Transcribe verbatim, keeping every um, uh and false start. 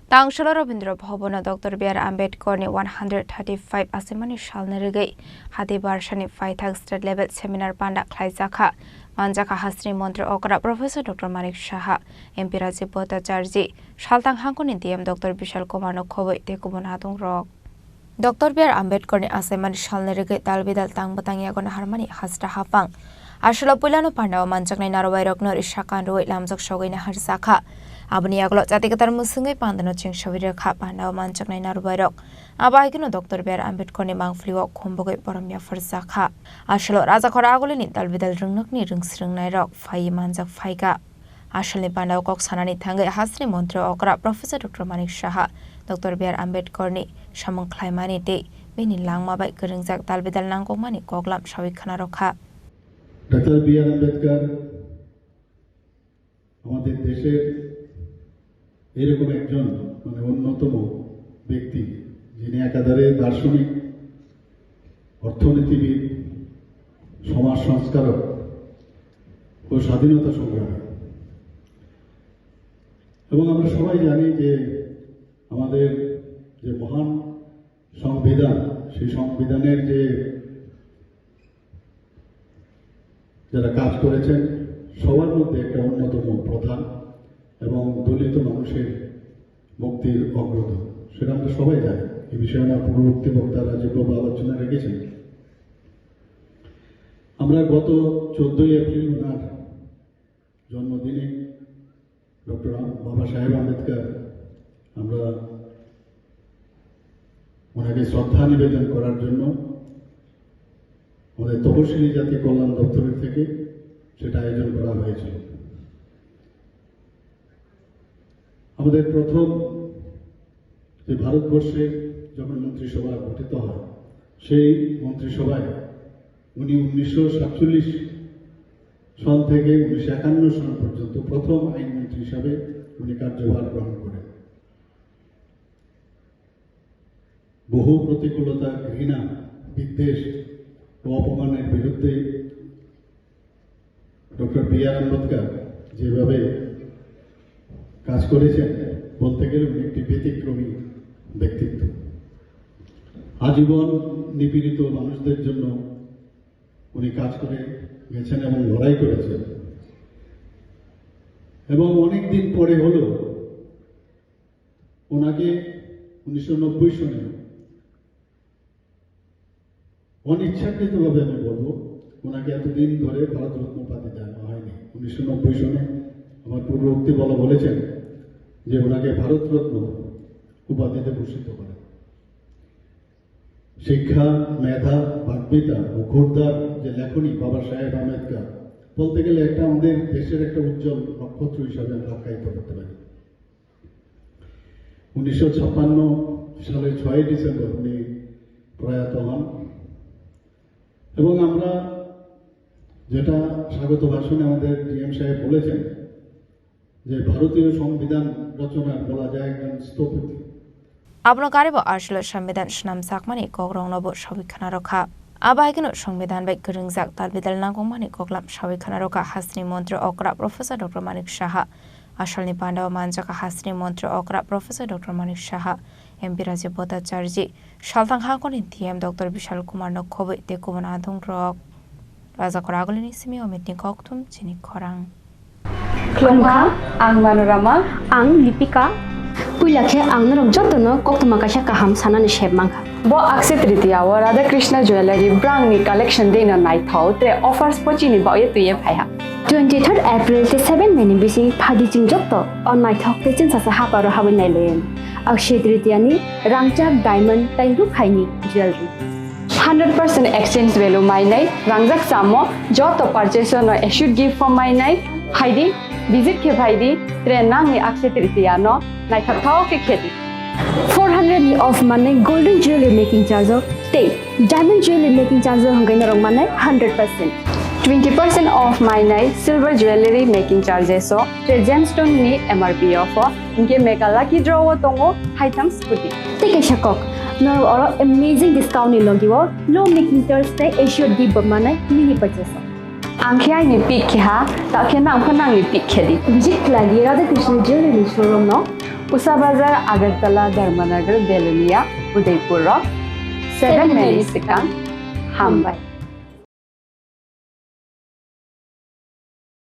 Tangsalo Rabindra Bhavan-o Doctor B R Ambedkar-ni one hundred thirty-five asimani salni rwgwi Hati Barsani phaithak state level seminar panda khlaijakha. Manjakha hasteni montri okra Professor Doctor Manik Saha, M P Rajiv Bhattacharjee, saltang hangkoni D M Doctor Bishal Kumar-no khobwi tei kubun adongrok. Doctor B R Ambedkar-ni achaimani salni rwgwi tal bidal tang bwtang yago naharmani hasta hapang. Aswlo puilano pandao manjaknai narwuibairokno risa kan rwui lamjak sogwi naharjakha. Aboni yagulo jati kwtal mwswngwi pandano chengsaui rwkha pandao manjaknai narwuibairok. Abo haikhe no Doctor B R Ambedkar-ni mangpili-o khumbugwi borom yapharjakha. Aswlo rajakhor agulini tal bidal rwngnokni rwngsrwngnairok phaiwi manjak phaikha. Asalni pandao kok sanani thangwi hasteni montri okra Professor Doctor Manik Saha, Doctor B R Ambedkar-ni samung khlaimani tei bini langma bai kwrwngjak tal bidal nangkukmani koklam saui khna rwkha. Doctor B R Ambedkar আমাদের দেশের এরকম একজন, মানে, অন্যতম ব্যক্তি, যিনি একাধারে দার্শনিক, অর্থনীতিবিদ, সমাজ সংস্কারক ও স্বাধীনতা সংগ্রামী। এবং আমরা সবাই জানি যে আমাদের যে মহান সংবিধান, সেই সংবিধানের যে যারা কাজ করেছেন, সবার মধ্যে একটা অন্যতম প্রধান এবং দলিত মানুষের মুক্তির অগ্রদূত, সেটা আমরা সবাই জানি। এ বিষয়ে আমার পূর্ববর্তী বক্তা রাজীববাবু আলোচনা রেখেছেন। আমরা গত চোদ্দই এপ্রিল ওনার জন্মদিনে ডক্টর আম-, বাবা সাহেব আম্বেদকর, আমরা ওনাকে শ্রদ্ধা নিবেদন করার জন্য আমাদের তপশিলি জাতি কল্যাণ দপ্তরের থেকে সেটা আয়োজন করা হয়েছিল। আমাদের প্রথম যে ভারতবর্ষে যখন মন্ত্রিসভা গঠিত হয়, সেই মন্ত্রিসভায় উনি উনিশশো সাতচল্লিশ সন থেকে উনিশশো একান্ন সন পর্যন্ত প্রথম আইনমন্ত্রী হিসাবে উনি কার্যভার গ্রহণ করেন। বহু প্রতিকূলতা, ঘৃণা, বিদ্বেষ ও অপমানের বিরুদ্ধে ডক্টর বি আর আম্বেদকর যেভাবে কাজ করেছেন, বলতে গেলে উনি একটি ব্যতিক্রমী ব্যক্তিত্ব। আজীবন নিপীড়িত মানুষদের জন্য উনি কাজ করে গেছেন এবং লড়াই করেছেন। এবং অনেক দিন পরে হলেও ওনাকে উনিশশো নব্বই সনে অনিচ্ছাকৃতভাবে আমি বলবো, ওনাকে এতদিন ধরে ভারতরত্ন উপাধি দেওয়া হয়নি। উনিশশো নব্বই সনে আমার পূর্ববর্তী বলা বলেছেন যে ওনাকে ভারতরত্ন উপাধিতে ভূষিত করে। শিক্ষা, মেধা, বাগ্মিতা ও ক্ষুদ্রার যে লেখনী বাবা সাহেব আম্বেদকর, বলতে গেলে একটা আমাদের দেশের একটা উজ্জ্বল নক্ষত্র হিসাবে আমরা আখ্যায়িত করতে পারি। উনিশশো ছাপ্পান্ন সালের ছয়ই ডিসেম্বর উনি প্রয়াত হন। এবং আমরা যেটা স্বাগত ভাষণে আমাদের ডিএম সাহেব বলেছেন যে ভারতীয় সংবিধান রচনার বলা যায় একজন স্থপতি। Abono garibo aswlo sambidan swnamjakmani kokrokno bo saui khna rwkha. Abo hai kheno sambidan bai kwrwngjak tal bidal nangkukmani koklam saui khna rwkha hasteni montri okra Professor Doctor Manik Saha. Asalni pandao manjak hasteni montri okra Professor Doctor Manik Saha, M P Rajiv Bhattacharjee, salthang hangkoni D M Doctor Bishal Kumar no khobwi tei kubun adongrok. Rajakhor agulini simi Omitni kokthum chini khorang. Khulumkha, ang Manorama. Ang Lipika. Puila khe ang norok jotono koktwma kaisa kaham sanani sep mankha. Bo Akshaya Tritiya o Radha Krishna Jewellery brangni collection deino naithok tre offers pochini baoye twiye phaiha. Twenty-third April tei seven May ni bising phaidi chwng joto o naithok tei chwngsasa haparo habwi nailaiyani. Akshaya Tritiya ni rangchak, diamond tei rukhaini jewellery. Hundred percent exchange value mainai, rangjak chamo, joto purchase no assured gift form mainai, phaidi, visit khe phaidi, tre nangni Akshaya Tritiya no naithok thao khe khedi. Four hundred ni off manai golden jewelry making charge o tei diamond jewelry making charge o hwnkhai norok manai hundred percent. Twenty percent off mainai silver jewelry making charges o, tre gemstone ni M R P o pho, hinkhe mega lucky draw o tongo haitham scooty. Tei kaisa kok, norok oro amazing discount ni logi o low making charge tei assured gift bo manai mini purchase o. Ang khe aini pick khe ha, ta khe nang pho nangni pick khe di. Visit khlai di Radha Krishna Jewelry ni showroom no. Usa Bazar, Agartala, Dharmanagar, Belonia, Udaipur rok seven minutes swkang. Hambai.